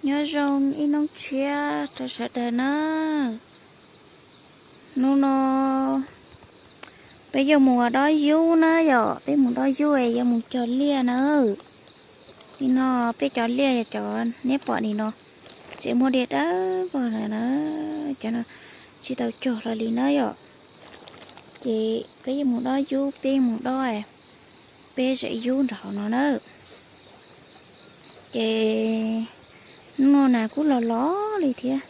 Nyob zoo ib hnub tshiab rau sawv daws na. Hnub no peb yuav mus dob yub na yom, peb mus dob yub es yuav mus cog liaj na. Nim no peb cov liaj yog cov neb pom nim no, tseem muaj liaj dawb vog na, cov no tsis tau cog hlo li na yom. Ces peb yuav mus dob yub, peb mus dob peb zem yub nram hauv no na. Ces hnub no nas kuj los los li thiab.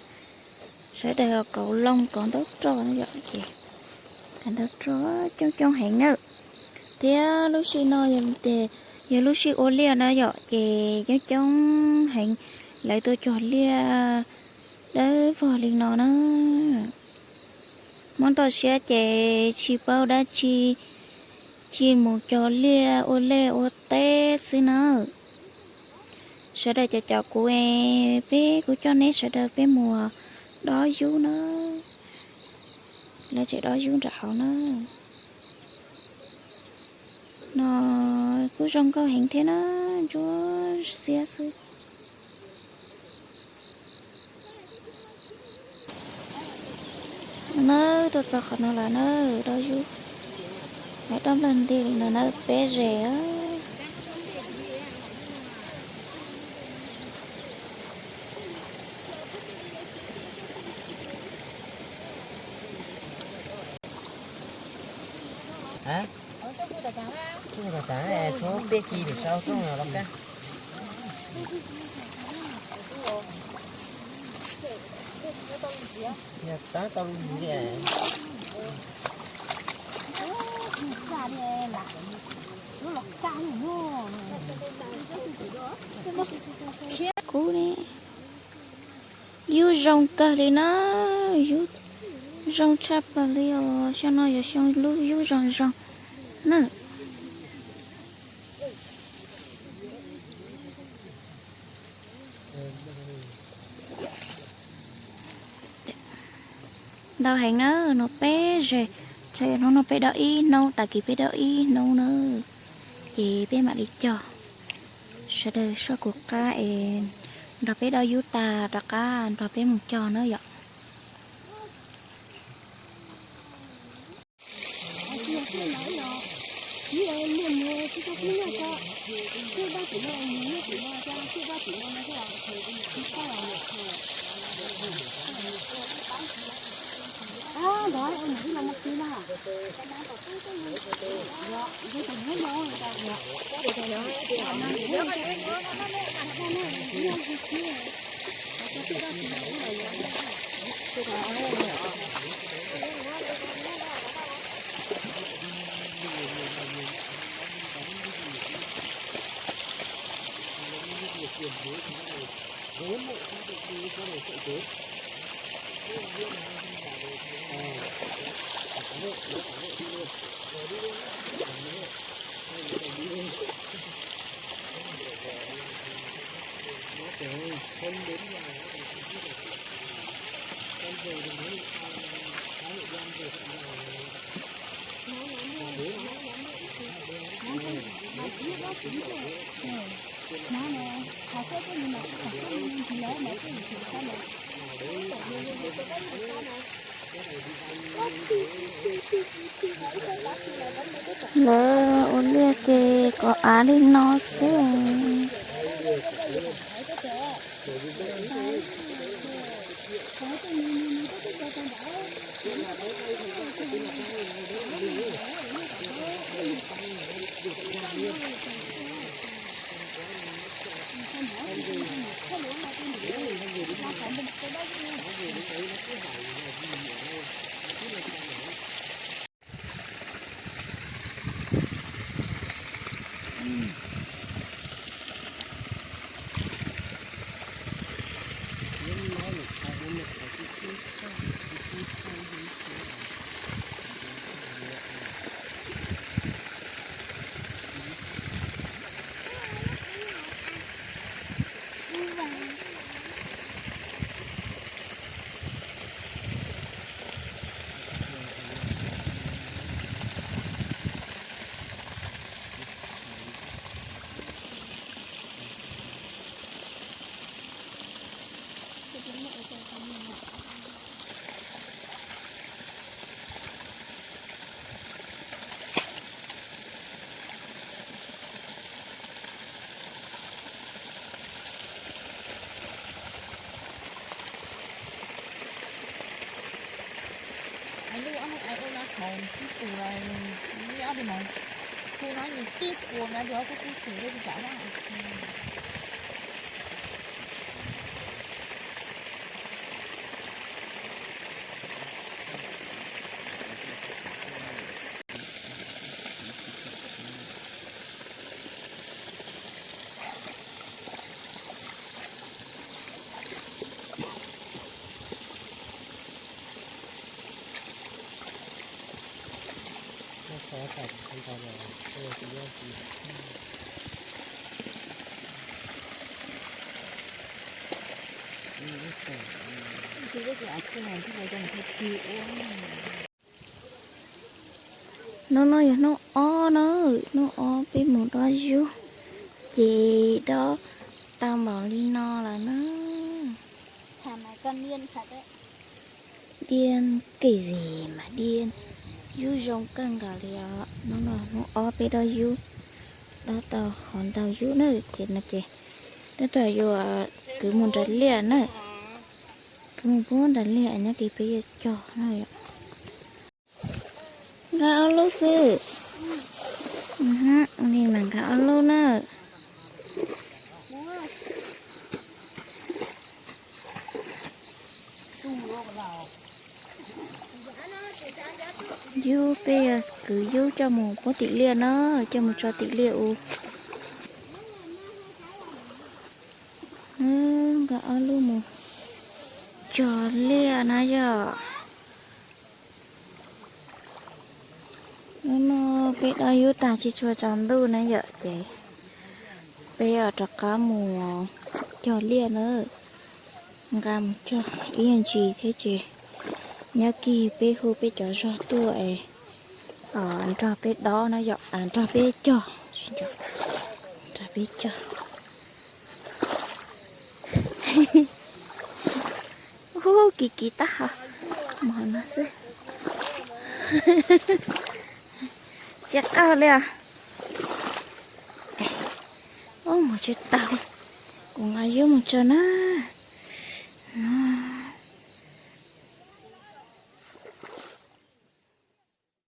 Sawv daws kauv loo kauv ntaub roj no yom, ces kauv ntaub roj coob coob heev na. Thiab lub sij no yog lub sij ua liaj na yom, ces coob coob heev, lawv tuaj cog liaj dawb vog li no na. Hmoob toj siab ces tsis paub dab tsi, tsis mus cog liaj ua liaj ua teb xwb na. Sawv daws cov cov kuv es peb kuv coj neb sawv daws peb mus dob yub na. Lawv tseem dob yub nram hauv na. No kuj zoo nkauj heev thiab na, ntsuab xiab xwb. Na, tuaj txog qhov no lawm na, dob yub, dob nplawg nti li no na, peb zes. Peb ci lwm sau tuaj los kaj. Yog tab tau lub ntxiv. Kub ne, yub zoo kawg li na, yub zoo tshaj plaws li os. Xyoo no yog xyoo lub yub zoo zoo na. Ntau heev na, no peb zes, hnub no peb dob ib hnub, tag kis peb dob ib hnub na, ces peb mam li cog. Sawv daws soj kuv qab es nrog peb dob yub tag rov qab nrog peb mus cog na yom. Lawv ua liaj ces kov av li no xwb. Tus, ob tus no, tus no nws tib ua no tus kuj xim rau tus tsam na. Hnub no yog hnub ob na, hnub ob peb mus dob yub, ces dob tau npaum li no lawm na. Diaj kev zis mas diaj yub zoo kawg nkaus li os. Hnub no hnub ob peb dob yub, dob tau hov ntau yub na, ces no ces tab tom yuav kwv mus nram liaj na, kwv mus pub nram liaj nyob ces peb yuav cog na yom. Nqa ob lub xwb. Nim mam nqa ob lub na. Yub, peb yuav kwv yub coj mus pub tim liaj na, coj mus tso tim liaj ub. Nqa ob lub mus cog liaj na yom. Hnub no peb dob yub tag tsis tshua tsaus ntuj na yom, ces peb rov qab mus cog liaj na. Nqa mus cog ib ntsis thiab ces nyob kis peb hu peb cov zog tuaj es nrog peb dob na yom, nrog peb cog, nrog peb cog. Ub, kiv kiv tab hov, mus hauv no xwb. Tsis qaug li os. Ub, mus tsis tau li. Kuv nqa yub mus tso na.